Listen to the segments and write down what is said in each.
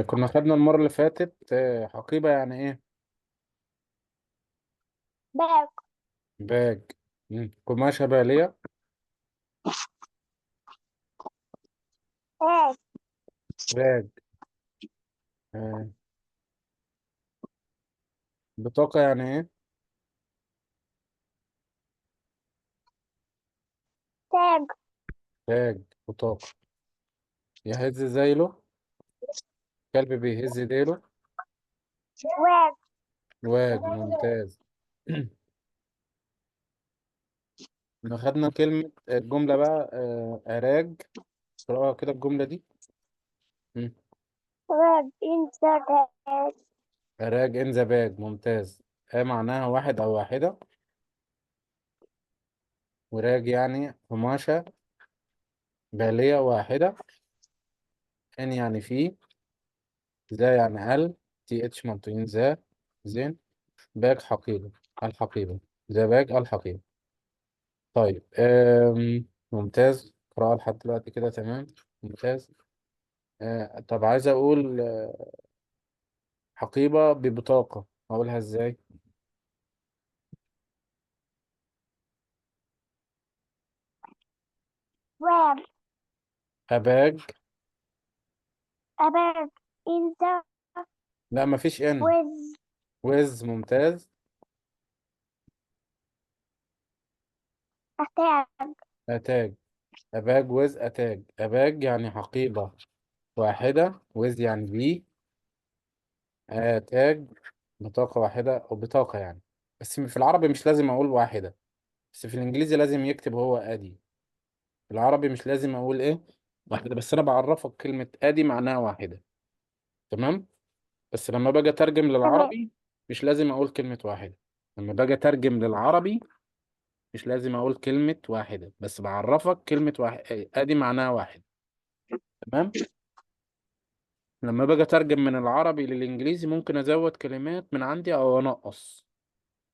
كنا خدنا المرة اللي فاتت حقيبة يعني ايه؟ bag. bag. قماشة بالية. bag. rag. آه بطاقة يعني ايه؟ tag. tag. بطاقة. يهز زيله، كلب بيهز ديله. wag. wag. ممتاز. خدنا كلمة الجملة بقى a rag. اقرأها كده الجملة دي. مم. rag in the bag. a rag in the bag. ممتاز. a معناها واحد أو واحدة، و rag يعني قماشة بالية واحدة، in يعني فيه، the يعني ال، TH منطقين the، زين، bag حقيبة، الحقيبة، the bag الحقيبة. طيب ممتاز، قراءة لحد دلوقتي كده تمام. ممتاز. طب عايز أقول حقيبة ببطاقة، أقولها إزاي؟ wag. a bag. A bag in the لا، مفيش in. with with. ممتاز. a tag. a tag. a bag with a tag. a bag يعني حقيبة واحدة، with يعني بي، a tag بطاقة واحدة أو بطاقة يعني. بس في العربي مش لازم أقول واحدة، بس في الإنجليزي لازم يكتب هو a دي. في العربي مش لازم أقول إيه واحدة، بس أنا بعرفك كلمة a دي معناها واحدة. تمام. بس لما باجي أترجم تمام. للعربي مش لازم أقول كلمة واحدة. لما باجي أترجم للعربي مش لازم أقول كلمة واحدة، بس بعرفك كلمة واحد a دي معناها واحد. تمام. لما باجي أترجم من العربي للإنجليزي ممكن أزود كلمات من عندي أو أنقص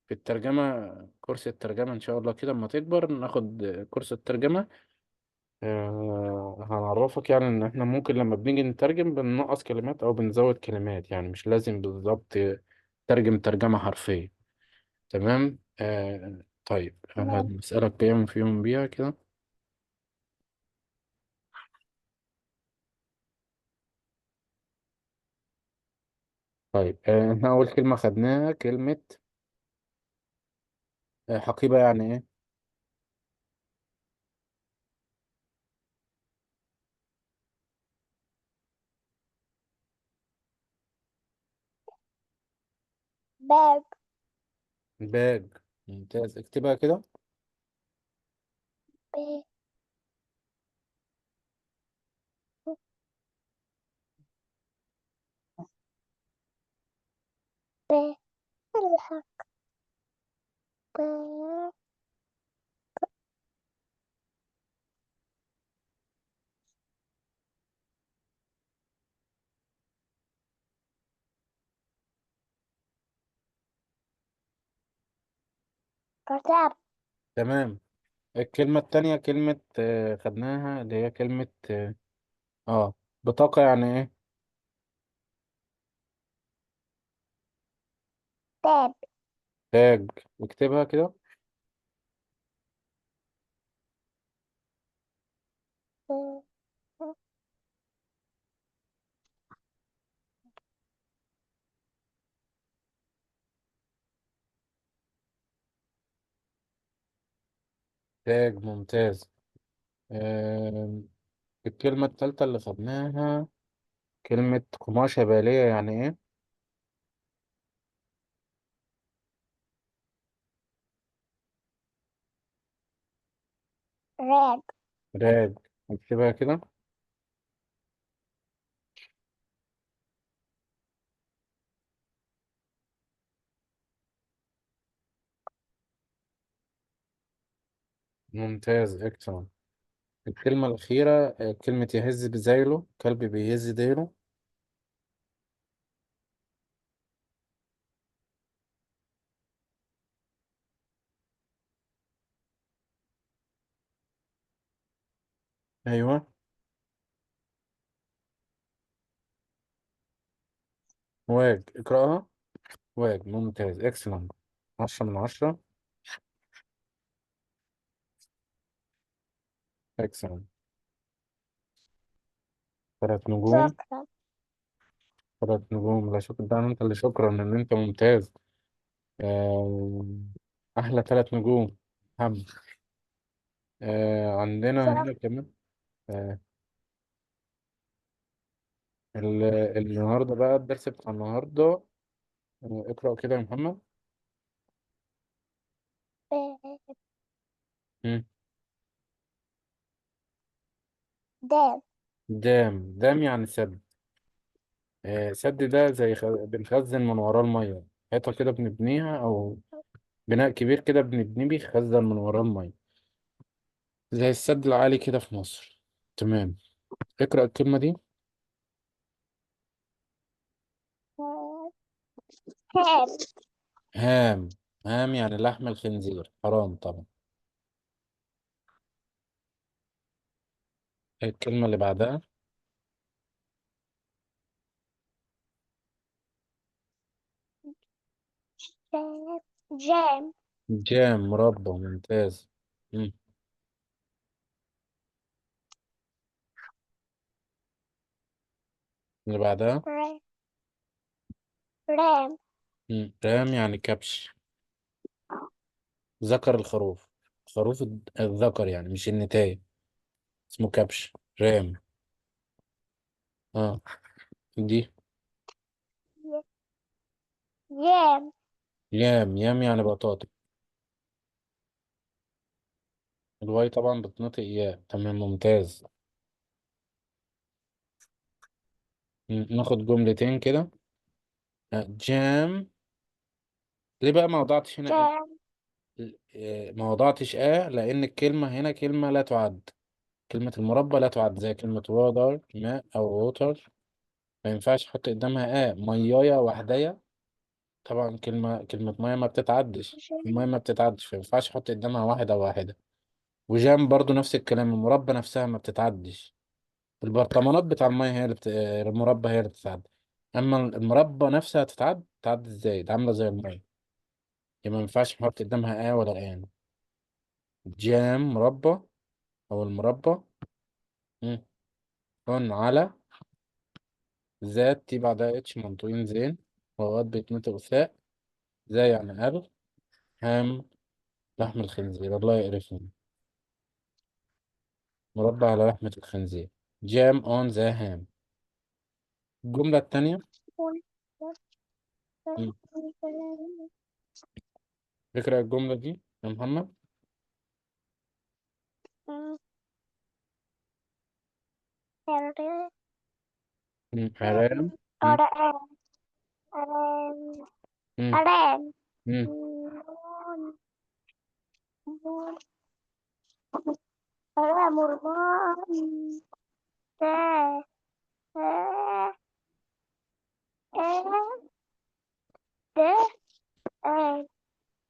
في الترجمة. كورس الترجمة إن شاء الله كده أما تكبر ناخد كورس الترجمة. هنعرفك يعني إن إحنا ممكن لما بنيجي نترجم بننقص كلمات أو بنزود كلمات، يعني مش لازم بالظبط ترجم ترجمة حرفية. تمام. طيب تمام. هنسألك بيهم في يوم بيها كده. طيب إحنا أول كلمة خدناها كلمة حقيبة يعني إيه؟ bag. bag. ممتاز، اكتبها كده. ب ب الحق ب كتاب. تمام. الكلمة التانية كلمة خدناها اللي هي كلمة آه، بطاقة يعني إيه؟ تاب. تاج. اكتبها كده. ب tag. ممتاز. آه الكلمة التالتة اللي خدناها كلمة قماشة بالية يعني إيه؟ rag. rag. اكتبها كده. ممتاز، اكتب. الكلمة الأخيرة كلمة يهز بزايله، كلب بيهز ديله. أيوه. wag، اقرأها. wag، ممتاز، excellent. 10 من 10. excellent. 3 نجوم. شكرا. 3 نجوم، لا شكرا، ده انت اللي شكرا ان انت ممتاز. آه، احلى 3 نجوم. محمد. عندنا شكرا. هنا كمان. آه، النهارده بقى الدرس بتاع النهارده. اقرأ كده يا محمد. ب مم. dam. dam. dam يعني سد. سد ده زي بنخزن من وراه المية. حيطة كده بنبنيها، أو بناء كبير كده بنبنيه بيخزن من وراه المية، زي السد العالي كده في مصر. تمام. اقرأ الكلمة دي. ham. ham. ham يعني لحم الخنزير، حرام طبعا. الكلمة اللي بعدها. jam. jam. jam، مربى، ممتاز. مم. اللي بعدها. ram. مم. ram يعني كبش. ذكر الخروف. خروف الذكر يعني، مش النتاية. اسمه كبش. ram. اه. دي yam. yam. yam يعني بطاطا. ال Y طبعا بتنطق ياء. تمام، ممتاز. ناخد جملتين كده. jam. ليه بقى ما وضعتش هنا a؟ jam. ما وضعتش a لأن الكلمة هنا كلمة لا تعد. كلمة المربى لا تعد، زي كلمة water ماء أو water. ما ينفعش أحط قدامها a. مياية وحداية. طبعا كلمة مية ما بتتعدش، المية ما بتتعدش، فما ينفعش أحط قدامها واحد أو واحدة. و jam برضو نفس الكلام، المربى نفسها ما بتتعدش. البرطمانات بتاع المية هي اللي المربى هي اللي بتتعد. أما المربى نفسها تتعد، تتعد إزاي؟ ده عاملة زي المية، يبقى ما ينفعش نحط قدامها a ولا an. jam مربى أو المربى. on على the T بعدها H منطوقين زين، وأوقات بيتنطقوا ثاء. the يعني قبل. ham لحم الخنزير، الله يقرفني. مربى على لحمة الخنزير. jam on the ham. الجملة التانية. اقرأ الجملة دي يا محمد. a ram. ram. ram. ram رمان تا تا ت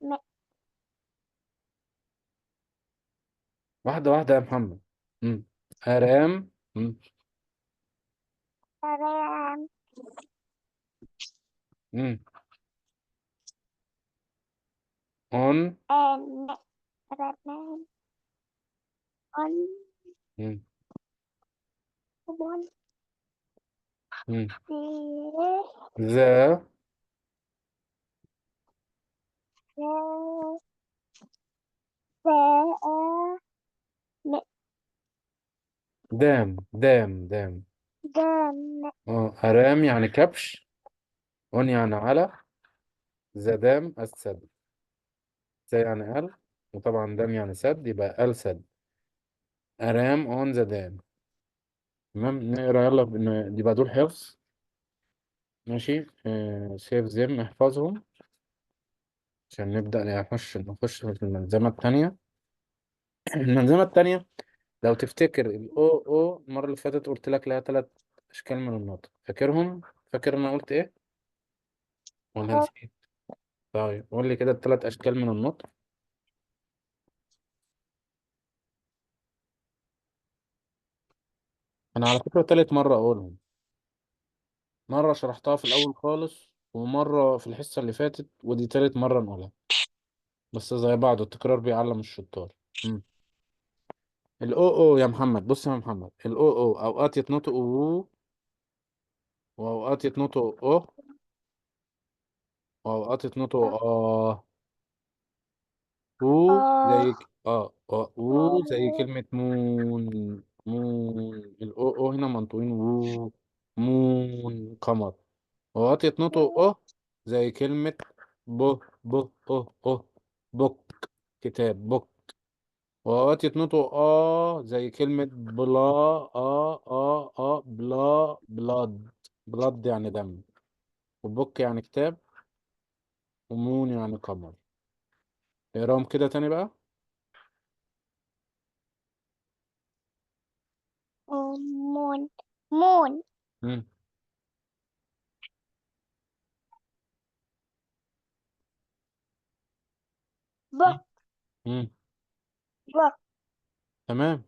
م. واحدة واحدة يا محمد. a ram. a ram. on. an ram on. on. The. the. the the م. dam. dam. dam. dam. a ram يعني كبش، on يعني على، the dam السد. the يعني ال، وطبعا dam يعني سد، يبقى السد. a ram on the dam. تمام، نقرا يلا يبقى دول حفظ. ماشي. save them، احفظهم عشان نبدأ نخش في الملزمة التانية. الملزمة التانية لو تفتكر ال O O المرة اللي فاتت قلت لك لها 3 أشكال من النطق، فاكرهم؟ فاكر أنا قلت إيه؟ ولا نسيت؟ طيب قول لي كده التلات أشكال من النطق. أنا على فكرة تالت مرة أقولهم. مرة شرحتها في الأول خالص، ومرة في الحصة اللي فاتت، ودي تالت مرة نقولها، بس زي بعض، التكرار بيعلم الشطار. مم. ال O O يا محمد، بص يا محمد، ال O O أوقات يتنطقوا و، وأوقات يتنطقوا أو، وأوقات يتنطقوا آه. و آه. زي و زي كلمة moon. moon، ال O O هنا منطوقين و، moon قمر. وأوقات يتنطقوا أه زي كلمة ب، ب أه أه book، كتاب book. وأوقات يتنطقوا زي كلمة بلا، بلا، blood. blood يعني دم، و book يعني كتاب، و moon يعني قمر. اقراهم كده تاني بقى. moon. moon. مم. book. مم. book. تمام.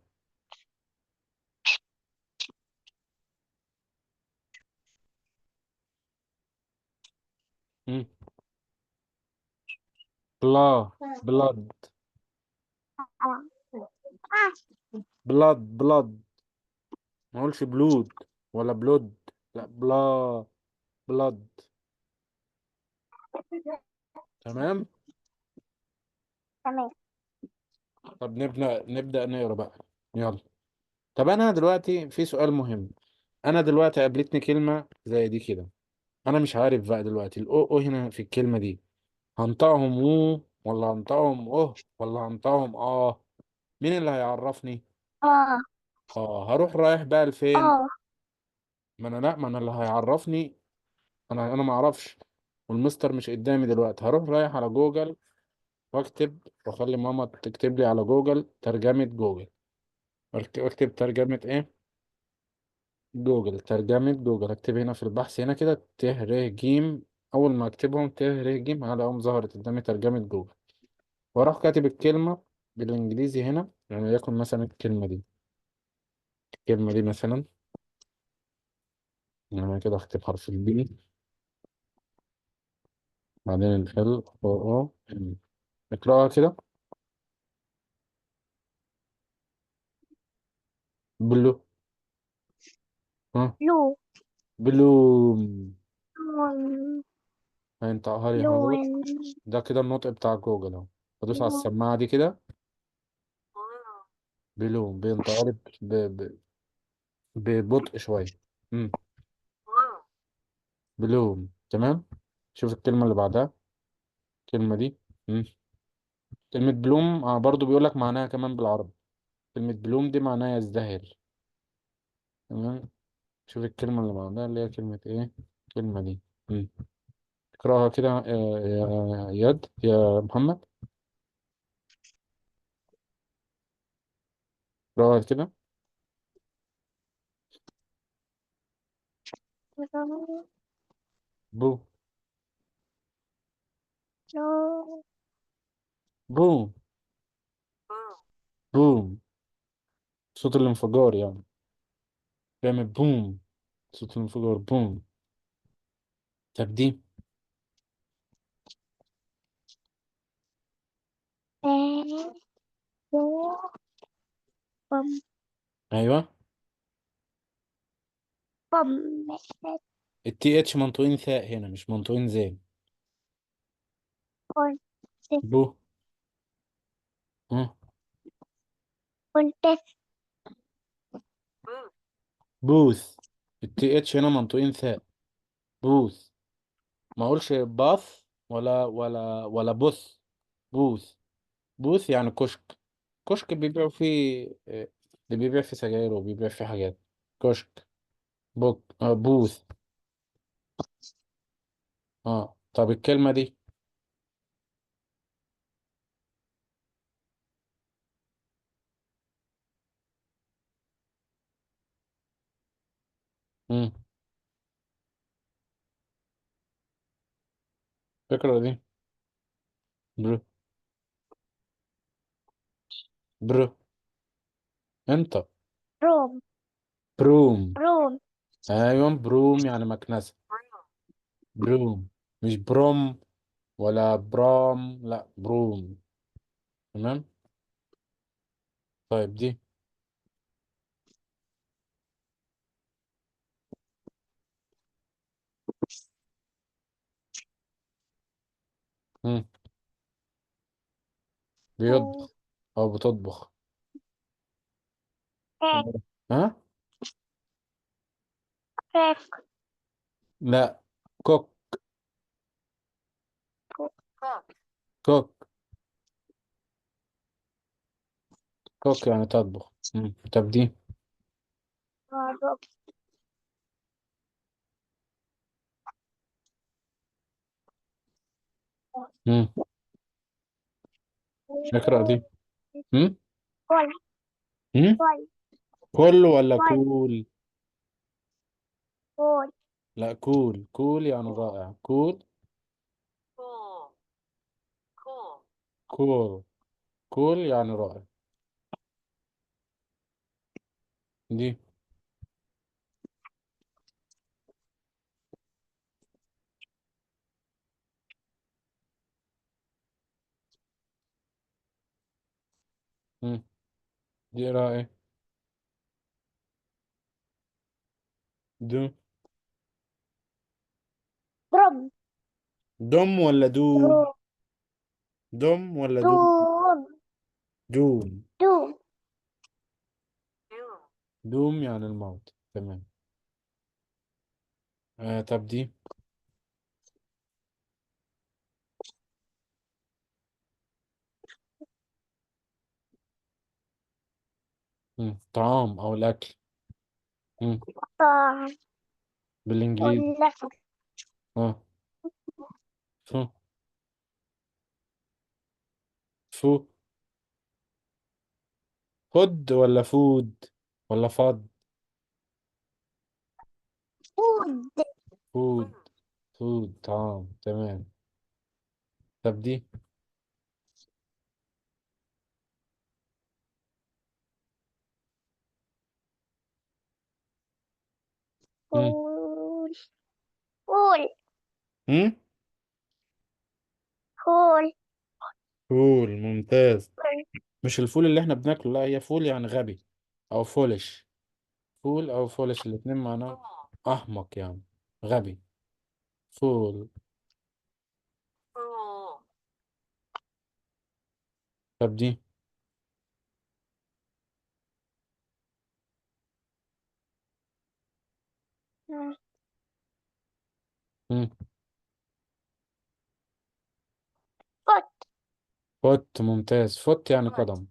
مم. بلا، blood. blood، blood. ما اقولش بلود ولا blood، لا بلا، blood. تمام. تمام. طب نبدأ نقرا بقى، يلا. طب انا دلوقتي في سؤال مهم. انا دلوقتي قابلتني كلمة زي دي كده، انا مش عارف بقى دلوقتي ال O O هنا في الكلمة دي هنطقهم و، ولا هنطقهم اوه، ولا هنطقهم اه؟ مين اللي هيعرفني؟ اه. هروح رايح بقى لفين؟ اه. ما انا، لا، ما انا اللي هيعرفني، انا ما اعرفش، والمستر مش قدامي دلوقتي. هروح رايح على جوجل واكتب، واخلي ماما تكتب لي على جوجل ترجمة جوجل. واكتب ترجمة ايه؟ جوجل، ترجمة جوجل. اكتب هنا في البحث هنا كده ت ر ج، اول ما اكتبهم ت ر ج هلاقيهم ظهرت قدامي ترجمة جوجل، واروح كاتب الكلمة بالانجليزي هنا، يعني يكون مثلا الكلمة دي، الكلمة دي مثلا، يعني انا كده اكتب حرف ال B بعدين ال L O O M، اقراها كده blue. ها؟ blue. bloom. لون. هينطقها لي اهو. لون. ده كده النطق بتاع جوجل اهو. بدوس على لون. السماعة دي كده، bloom، بينطقها لي ببطء شوية. bloom. تمام. شوف الكلمة اللي بعدها، الكلمة دي. كلمة bloom، برضو بيقول لك معناها كمان بالعربي. كلمة bloom دي معناها يزدهر. تمام. شوف الكلمة اللي بعدها اللي هي كلمة ايه؟ الكلمة دي. اقراها كده، يا اياد، يا محمد، اقراها كده. بو. لو. بوم. بوم، صوت الانفجار يعني، بيعمل بوم، صوت الانفجار بوم. طب دي بو. بوم. ايوه. بوم. ال T H منطوقين ثاء هنا، مش منطوقين زين. بوم. بو. ها. بونتس. booth. ال T H هنا منطوقين ثاء، booth. ما اقولش باث ولا بوث، booth. booth يعني كشك، كشك بيبيعوا فيه، اللي بيبيع فيه سجاير وبيبيع فيه حاجات، كشك. book، booth. طب الكلمة دي فكرة دي بر، بر، انت broom. broom. broom. ايوه، broom يعني مكنسة. broom، مش بروم ولا برام، لا broom. تمام. طيب دي. مم. مم. بيطبخ او بتطبخ. كاك. ها؟ كاك. لا، cook. cook. cook يعني تطبخ. مم. طب دي. مم. اقرأ دي. مم؟ كل. مم؟ كل. كل ولا كل. كول؟ كل. لا، cool. cool يعني رائع. cool. cool. cool يعني رائع. دي. مم. دي اقرأ ايه؟ دو. دروب. دم ولا دوم؟ درو. دم ولا دوم؟ دوم. دوم. دوم. doom يعني الموت. تمام. طب دي. مم. طعام او الاكل. مم. طعم. بالانجليزي. واللحم. اه. فو. فو. food ولا food ولا فض؟ food. food. food طعام. تمام. طب دي. مم. فول. فول. مم؟ فول. فول. ممتاز. مش الفول اللي احنا بناكله، لا، هي fool يعني غبي او foolish. fool او foolish الاتنين معناه احمق يعني غبي. fool. طب دي. مم. foot. foot. ممتاز. foot يعني قدم.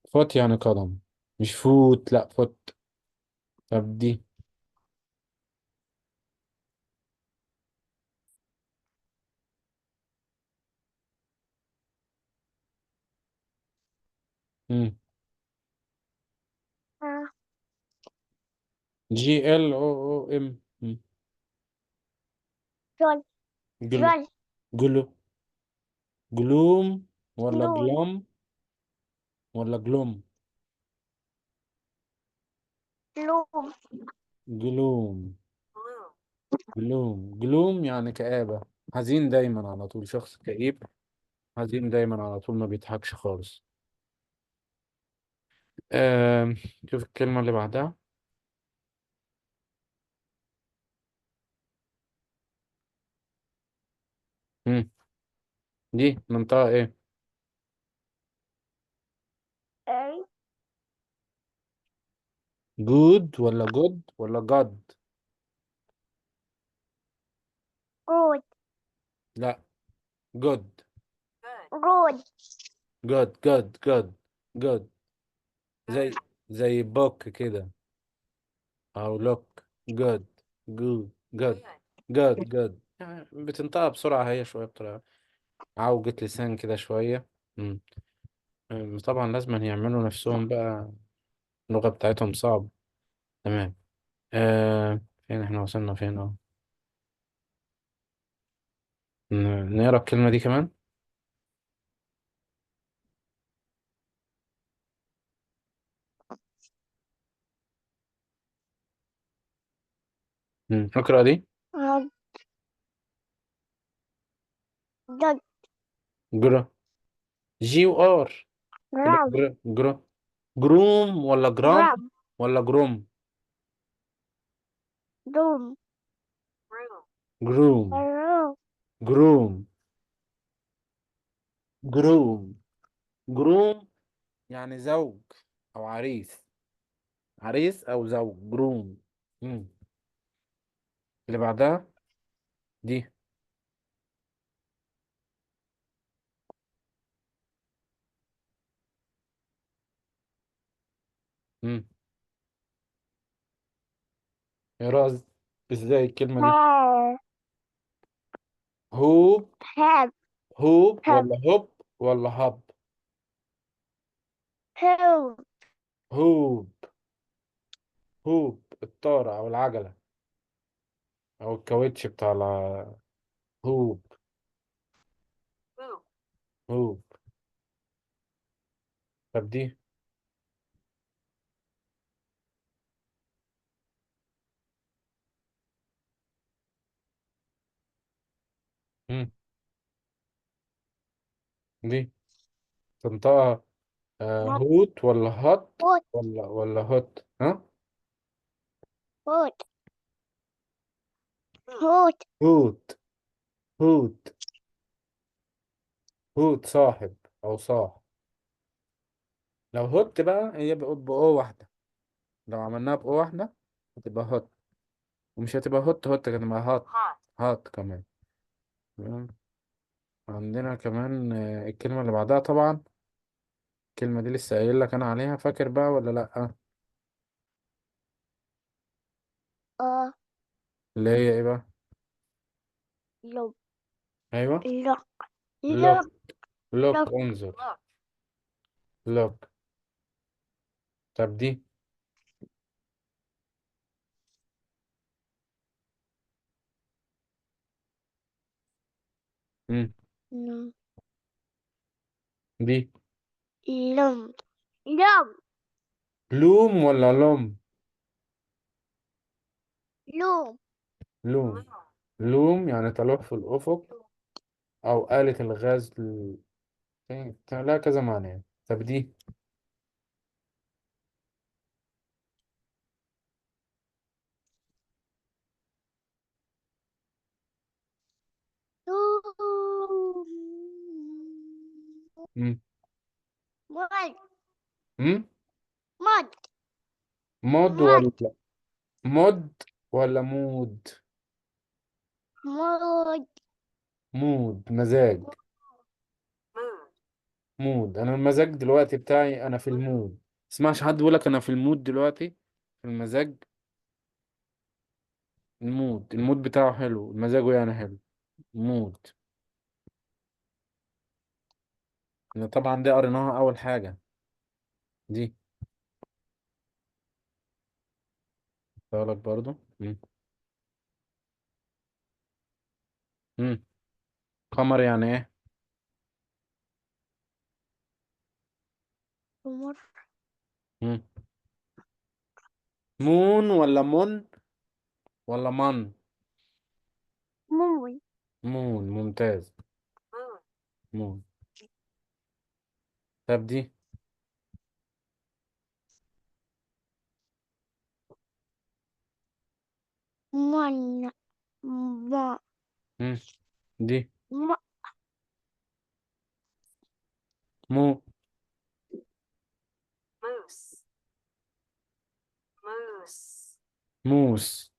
foot يعني قدم، مش فوت، لا foot. طب دي. مم. GLOOM. مم. جول. جلو. جول. جلو. gloom ولا لون. glum ولا gloom؟ لوم. gloom. gloom. gloom يعني كآبة، حزين دايما على طول، شخص كئيب حزين دايما على طول، ما بيضحكش خالص. آم، شوف الكلمة اللي بعدها. مم. دي منطقة ايه؟ اي. good ولا good ولا God؟ good. لا، good. good. good. good. good. good. زي book كده او look. good. good. good. good. good. يعني بتنطقها بسرعة هي شوية، بطريقة عوجة لسان كده شوية. مم. طبعا لازم يعملوا نفسهم بقى اللغة بتاعتهم صعب. تمام. فين احنا وصلنا؟ فين؟ نقرا الكلمة دي كمان. اقرأ دي. رد. دد. جرا، G و R، تبقى جرام. جرا جرا. groom ولا جرام جرام. ولا جروم؟ دوم. groom. رو. groom. groom. groom يعني زوج او عريس. عريس او زوج، groom. مم. اللي بعدها دي. مم. يا راز، ازاي الكلمة دي؟ ها. hope. هاب. hope هاب. ولا هوب ولا هب؟ هو. hoop. hoop الطارة او العجلة او الكاوتش بتاع hoop. hoop. طب دي. مم. دي تنطقها هوت ولا هات هوت. ولا هوت؟ ها؟ هوت. هوت. هوت. هوت. هوت صاحب او صاح. لو hot بقى هي بأو واحدة. لو عملناها بأو واحدة هتبقى hot، ومش هتبقى hot hot، هتبقى hot. hot كمان. تمام. عندنا كمان الكلمة اللي بعدها طبعا. الكلمة دي لسه قايل لك أنا عليها، فاكر بقى ولا لأ؟ اه. اللي هي إيه بقى؟ لو. أيوه. لوك. لوك. لوك. لوك لوك. انظر. look. طب دي. مم. لوم. دي لوم. لوم. لوم ولا لوم؟ لوم. لوم. لوم يعني تلوح في الأفق، أو آلة الغاز لا، كذا معنى يعني. طب دي. لوم. مم. مد. مم؟ مد. مود مد. ولا مود ولا mood؟ مود. mood مزاج. mood، انا المزاج دلوقتي بتاعي، انا في ال mood. اسمعش حد بيقول لك انا في ال mood دلوقتي، في المزاج. ال mood، ال mood بتاعه حلو، مزاجه يعني حلو. mood. طبعا دي قريناها اول حاجة. دي لك برضو. مم. مم. قمر يعني ايه؟ قمر. مم. moon ولا mon ولا من؟ moon. moon. ممتاز. moon. طب دي. من. ما. مم. دي ما. مو. موس.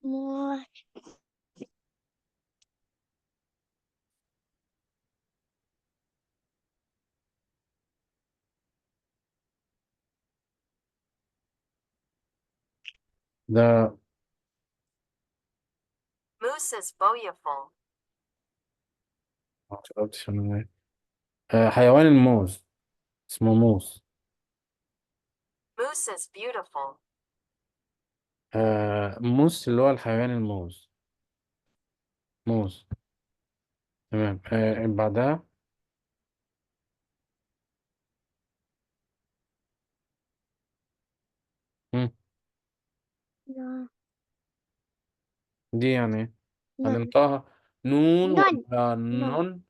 ما. ده ما شربتش انا إيه. حيوان الموز، اسمه موس. موس اللي هو الحيوان الموز. موز. تمام. بعدها دي يعني ايه؟ نون. هننطقها نون نون.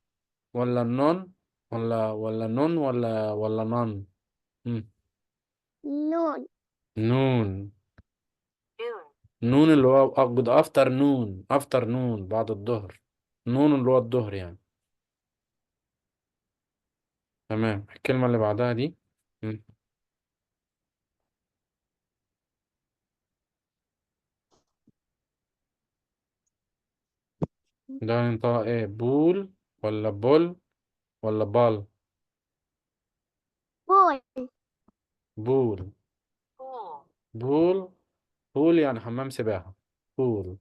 ولا نون. نون ولا نون ولا نون ولا نون؟ مم. نون. نون. نون اللي هو good afternoon، afternoon بعد الظهر، noon اللي هو الظهر يعني. تمام. الكلمة اللي بعدها دي. مم. ده ينطق ايه؟ pool ولا ball ولا بال؟ pool. pool. pool. pool يعني حمام سباحة، pool.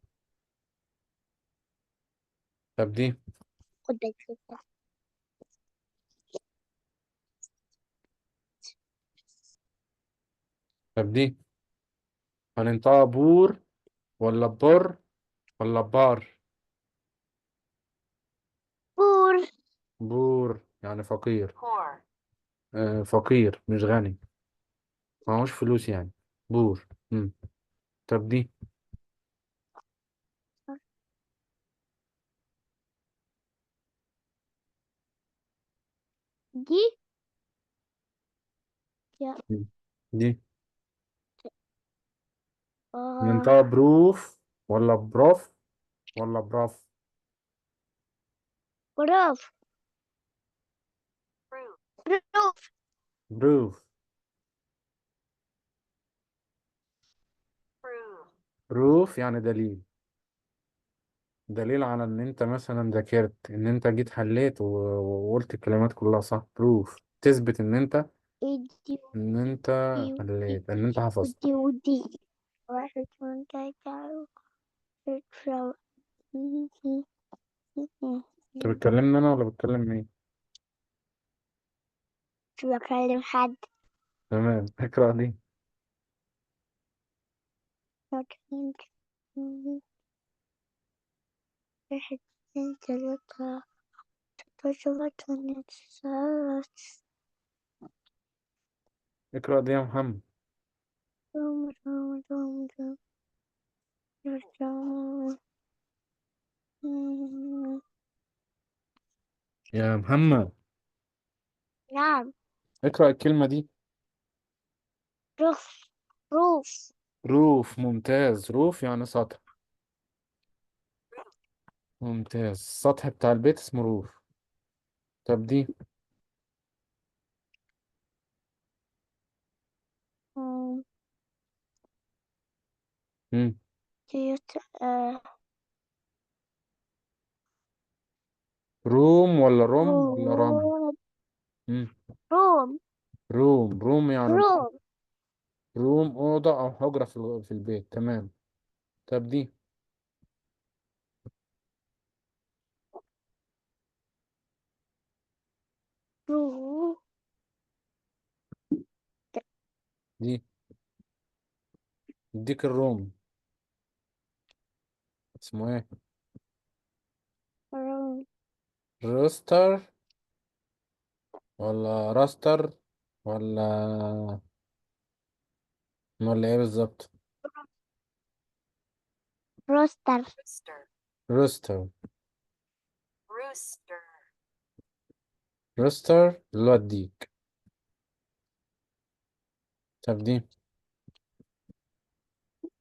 طب دي خد بالك. طب دي هننطقها بور ولا بر ولا بار؟ poor. poor يعني فقير. فقير مش غني، معهوش فلوس يعني، poor. طب دي دي يا دي آه. ننطقها proof ولا بروف ولا براف؟ proof. proof. proof. proof يعني دليل، دليل على ان انت مثلا ذاكرت، ان انت جيت حليت وقلت الكلمات كلها صح. proof تثبت ان انت، ودي ان انت ودي حليت، ان انت حفظت. ودي ودي. 1 2 3 4 5. انت بتكلمني انا ولا بتكلم مين؟ مش بكلم حد. تمام. اقرا دي. 1 2 3 4 5 6. اقرا دي يا محمد. يا محمد. نعم. اقرا الكلمه دي. roof. roof. roof. ممتاز. roof يعني سطح. ممتاز. السطح بتاع البيت اسمه roof. طب دي دي room ولا رم ولا رم؟ room. room. room. room يعني room. room أوضة أو حجرة في البيت. تمام. طب دي room. دي ديك الروم اسمه ايه؟ room. rooster ولا راستر ولا ايه بالظبط؟ rooster. rooster. rooster اللي هو الديك. طب دي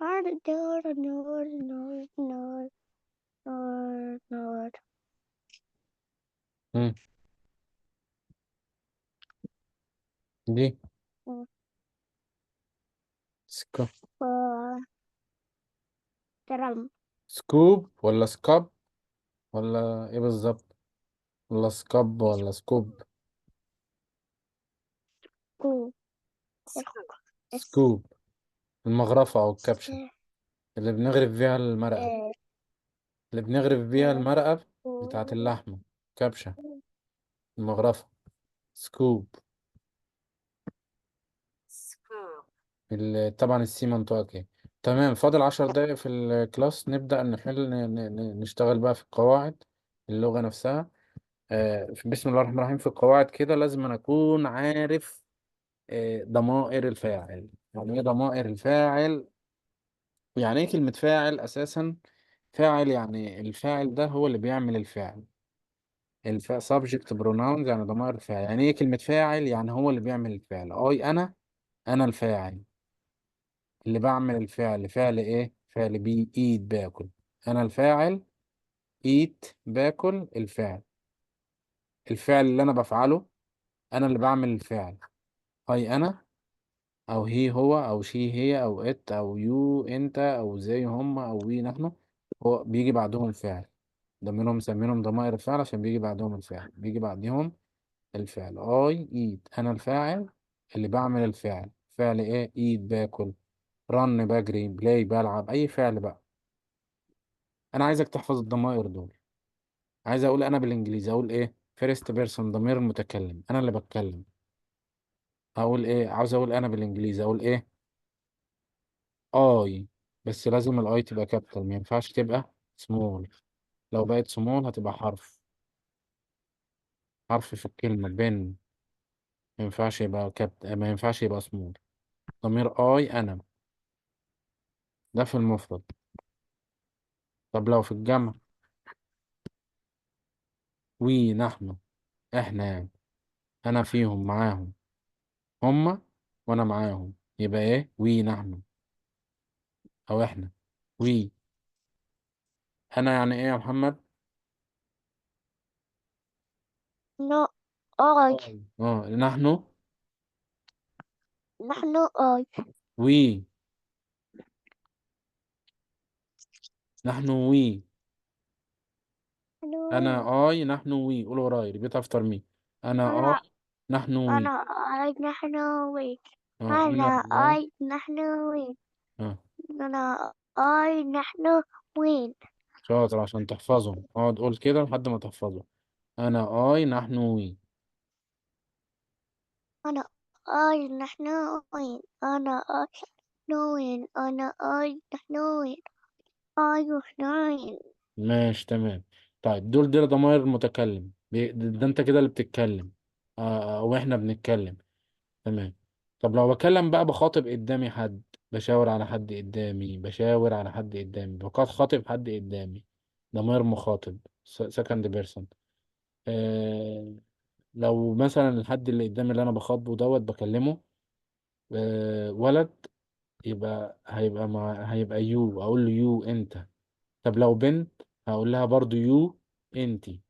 نور نور نور نور نور نور نور. دي درم. scoop ولا سكاب ولا ايه بالظبط؟ ولا سكاب ولا scoop؟ scoop. scoop المغرفة أو الكبشة اللي بنغرف فيها المرقة، اللي بنغرف بيها المرقة بتاعت اللحمة، كبشة، المغرفة، scoop. طبعا ال C منطقة ايه. تمام. فاضل 10 دقايق في ال class، نبدأ نحل، نشتغل بقى في القواعد، اللغة نفسها. بسم الله الرحمن الرحيم. في القواعد كده لازم أنا أكون عارف ضمائر الفاعل. يعني إيه ضمائر الفاعل؟ يعني ايه كلمة فاعل اساسا؟ فاعل يعني الفاعل ده هو اللي بيعمل الفعل. Subject pronouns يعني ضمائر الفاعل. يعني ايه كلمة فاعل؟ يعني هو اللي بيعمل الفعل. I انا، انا الفاعل اللي بعمل الفعل. فعل ايه؟ فعل بي eat باكل. انا الفاعل، eat باكل، الفعل، الفعل اللي انا بفعله، انا اللي بعمل الفعل. I انا، او he هو، او she هي، او it او you انت، او they هم، او we نحن، هو بيجي بعدهم الفعل. ضميرهم مسمينهم ضمائر الفعل عشان بيجي بعدهم الفعل، بيجي بعدهم الفعل. I eat، انا الفاعل اللي بعمل الفعل. فعل ايه؟ eat باكل، run بجري، play بلعب، اي فعل بقى. انا عايزك تحفظ الضمائر دول. عايز اقول انا بالانجليزي اقول ايه؟ first person ضمير المتكلم، انا اللي بتكلم. اقول ايه؟ عاوز اقول انا بالانجليزي اقول ايه؟ I، بس لازم ال I تبقى capital، ما ينفعش تبقى سمول. لو بقت سمول هتبقى حرف، حرف في الكلمة بين، ما ينفعش يبقى capital، ما ينفعش يبقى سمول. ضمير I انا، ده في المفرد. طب لو في الجمع we نحن، احنا يعني، انا فيهم معاهم، هما وانا معاهم، يبقى ايه؟ we نحن او احنا. we انا يعني ايه يا محمد؟ No I. نحن. نحن I. we نحن we. نحن انا we. I نحن we. قول ورايا، repeat after me. انا أنا I نحن we. أنا I نحن we. انا أنا I. I نحن we. أنا I نحن we. شاطر، عشان تحفظهم اقعد قول كده لحد ما تحفظه. انا I نحن we. أنا I نحن we. أنا I نحن we. أنا I نحن we. I نحن we. ماشي تمام. طيب دول ضمائر المتكلم، ده انت كده اللي بتتكلم، واحنا بنتكلم. تمام. طب لو بكلم بقى، بخاطب قدامي حد، بشاور على حد قدامي، بشاور على حد قدامي، بخاطب حد قدامي، ضمير مخاطب second person. لو مثلا الحد اللي قدامي اللي انا بخاطبه دوت بكلمه، ولد، يبقى هيبقى مع، هيبقى you، اقول له you انت. طب لو بنت هقول لها برضو you انتي،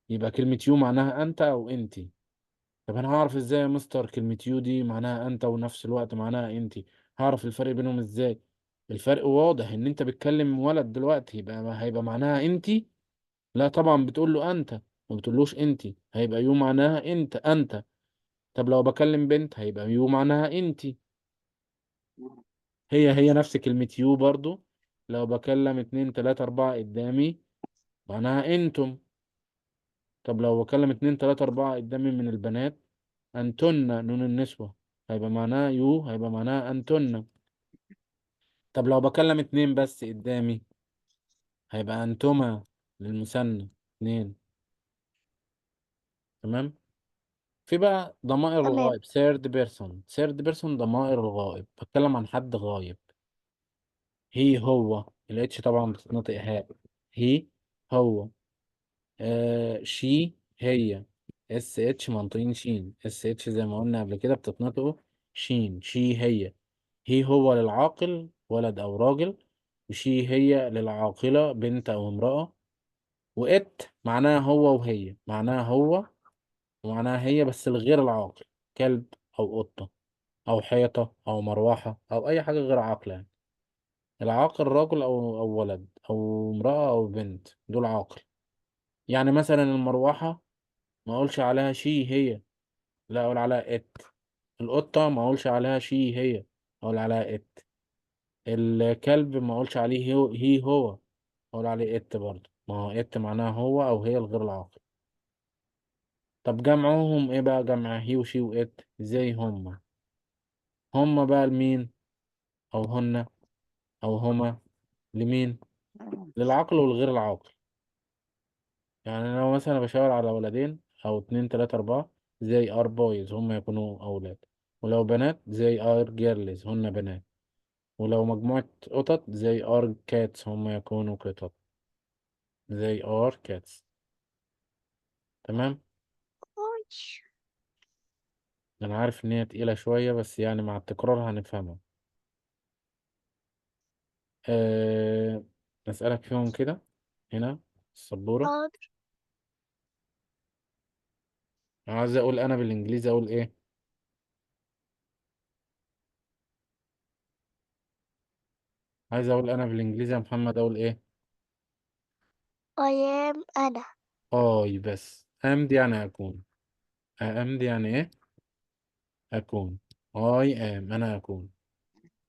يبقى كلمة you معناها انت او انتي. طب انا هعرف ازاي يا مستر كلمة you دي معناها انت ونفس الوقت معناها انتي؟ هعرف الفرق بينهم ازاي؟ الفرق واضح، ان انت بتكلم ولد دلوقتي يبقى هيبقى معناها انتي، لا طبعا بتقول له انت، ما بتقولوش انتي، هيبقى you معناها انت، انت. طب لو بكلم بنت هيبقى you معناها انتي، هي هي نفس كلمة you برضو. لو بكلم 2 3 4 قدامي معناها انتم. طب لو بكلم 2 3 4 قدامي من البنات، انتن، نون النسوة، هيبقى معناها you، هيبقى معناها انتن. طب لو بكلم 2 بس قدامي هيبقى انتما للمثنى، 2. تمام. في بقى ضمائر الغائب، third person. third person ضمائر الغائب، بتكلم عن حد غايب. he هو، ال H طبعا بتتنطق هاء، he هو، she هي، S H منطقين شين، S H زي ما قلنا قبل كده بتتنطقوا شين، she هي، he هو للعاقل ولد او راجل، و she هي للعاقلة بنت او امرأة، و it معناها هو وهي، معناها هو ومعناها هي بس الغير العاقل، كلب او قطة او حيطة او مروحة او اي حاجة غير عاقلة يعني. العاقل راجل او ولد او امرأة او بنت، دول عاقل. يعني مثلا المروحة ما اقولش عليها she هي، لا اقول عليها it. القطة ما اقولش عليها she هي، اقول عليها it. الكلب ما اقولش عليه he هو، اقول عليه it برضه، ما هو it معناها هو او هي الغير العاقل. طب جمعهم ايه بقى؟ جمع he و she و it زي هما. هما بقى لمين؟ او هن او هما لمين؟ للعقل والغير العاقل. يعني لو مثلا بشاور على ولدين او 2 3 4، they are boys، هم يكونوا اولاد. ولو بنات they are girls، هن بنات. ولو مجموعة قطط they are cats، هم يكونوا قطط. They are cats. تمام. ماشي. أنا عارف إن هي تقيلة شوية بس يعني مع التكرار هنفهمها. أسألك فيهم كده هنا السبورة. حاضر. عايز أقول أنا بالإنجليزي أقول إيه؟ عايز أقول أنا بالإنجليزي يا محمد أقول إيه؟ I am أنا. I بس. am دي يعني أكون. am دي يعني إيه؟ أكون. I am أنا أكون.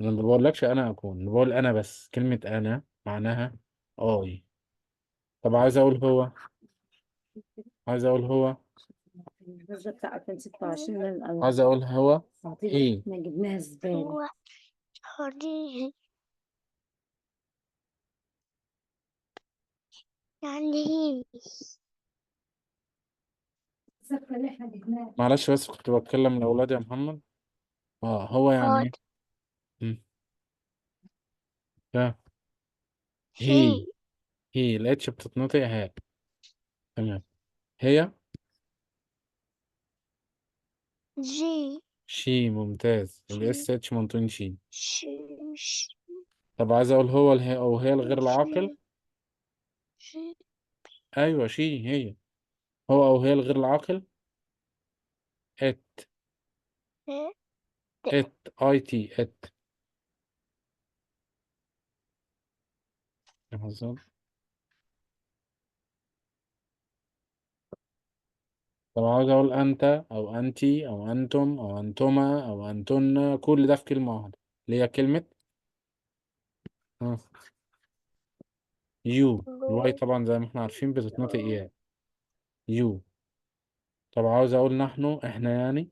أنا ما بقولكش أنا أكون، أنا بقول أنا بس. كلمة أنا معناها I. طب عايز أقول هو. عايز أقول هو. بتاع 2026 من الأول. عايز أقول هو. تعطيل. هي. احنا جبناها زبالة. هو. هوني. يعني هي. الزفة اللي احنا جبناها. معلش بس كنت بتكلم الأولاد يا محمد. هو يعني إيه؟ حاضر. لا. هي. هي. هي الاتش بتتنطق هاء. تمام. هي. جي. she. ممتاز. شي. الاس اتش منطقين she. شي. شي. طب عايز اقول هو الهي او هي الغير العاقل. she. ايوه she هي. هو او هي الغير العاقل. it. إيه. it. I T. it. لحظة. طب عاوز اقول انت او انتي او انتم او انتما او انتن، كل ده في كلمة واحدة اللي هي كلمة you. ال Y طبعا زي ما احنا عارفين بتتنطق ياء. you. طب عاوز اقول نحن، احنا يعني،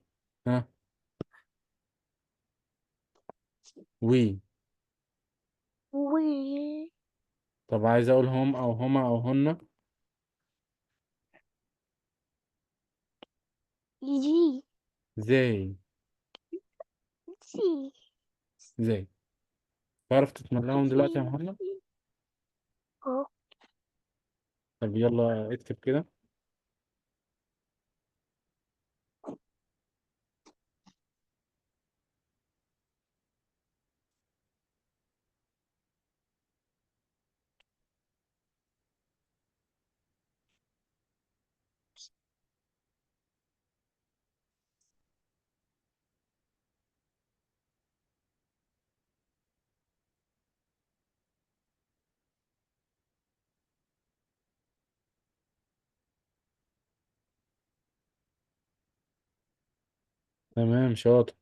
we. we. طب عايز اقول هم او هما او هن. يي. زي. زي. زي. تعرف تتملاهم دلوقتي يا محمد؟ طب يلا اكتب كده. تمام شاطر.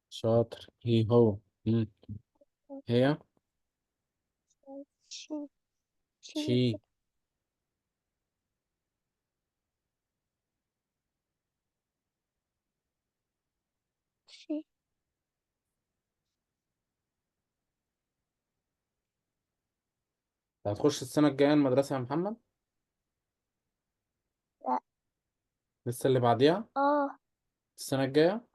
شاطر. هي هو. هي. she. she. she. هتخش السنة الجاية المدرسة يا محمد؟ لا. لسه اللي بعديها؟ السنة الجاية؟